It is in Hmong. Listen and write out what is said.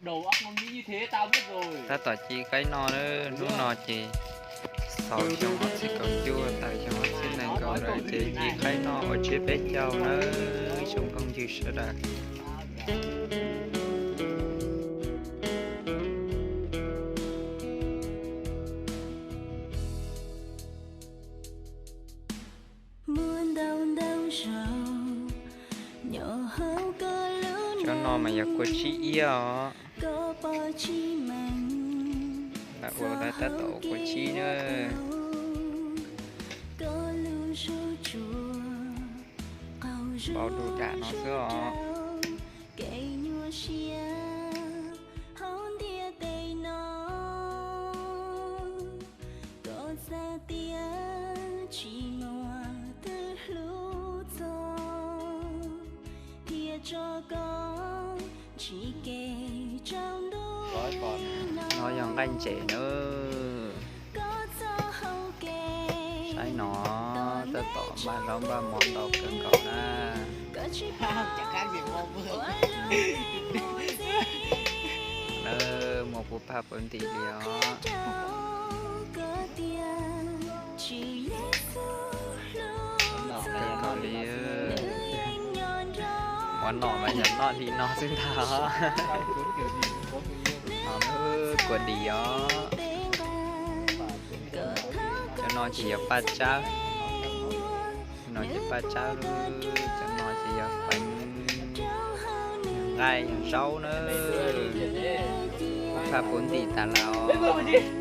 Tab tom ci qaib noj na, hnub no ces xaus xyoo ob txhiab kaum cuaj tawm xyoo ob txhiab nees nkaum lawm ces ci qaib noj ua tsiab peb caug na, ib tsoom phooj ywg sawv daws. Tsob no mas yog kua tsib iab os. Ua tab tom ua kua tsib na. Npau du dam no xwb os. No yog nqaij ntses na. Saib no, tab tom npaj zaub npaj mov ntau kawg nkaus na. Lawv muaj puv paj puv ntim li os. Kawg nkaus li. Ua nom mas yog noj li no xwb ntag. Kua dis os. Cov no ces yog paj tsawb. No ces paj tsawb, cov no ces yog feev, nqaij, zaub na. Puv paj puv ntim tas lawm os.